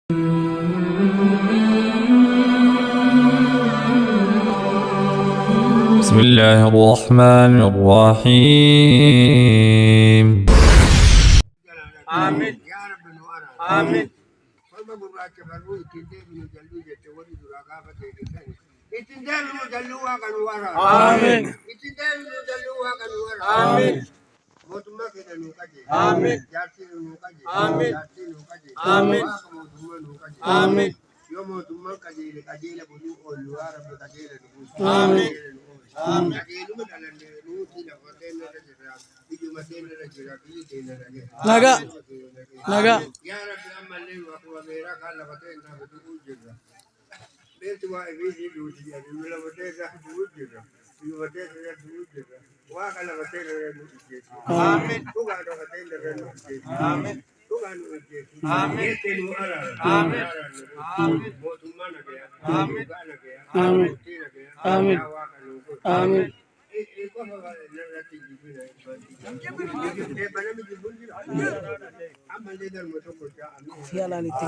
بسم الله الرحمن الرحيم. Amiin. Yaa Rabbi nu araari. Amiin. Korma gurraacha barruu ittiin deebinu jalluu jette warri duraa gaafa deebisan. Ittiin deebinu jalluu Waaqa nu araari. Amiin. Ittiin deebinu jalluu Waaqa nu araari. Amiin. Mootummaa keenya nuu qajeeli. Amiin. Jaartii nuu qajeeli. Amiin. Jaartii nuu qajeeli. Amiin. Waaqa mootummaa nuu qajeeli. Amiin. Yoo mootummaan qajeele qajeela buluu oollu, yaa Rabbi qajeela nu buusi. Amiin. Qajeela nu oolchi. Qajeeluma dhalanne nuti lafa teenya irra jirra. Biyyuma teenya irra jira. Biyyi teenya nagee. Nagaa. Nagaa. Yaa Rabbi, ammallee nu akkuma beeraa kaan lafa teenya du'uu jirra. Beelti waa ifii duuti jedhu, nu lafa teenya du'uu jirra. Biyyuma teenya irra du'uu jirra. Waaqa lafa teenya irra nu ijjeessi. Amiin. Dhugaa lafa teenya irra nu ijjeessi. Amiin. Dhugaa nu ijjeessi. Amiin. Jettee nu araara. Amiin. Amiin. Mootummaa nagaya. Amiin. Dhugaa nagaya. Amiin. Murtii nagaya. Amiin. Yaa Waaqa nu godhi. Amiin. Qofa narratti jibbina. Banami jibbuun jira. Ammallee galma tokko jaa. Yaalaan itti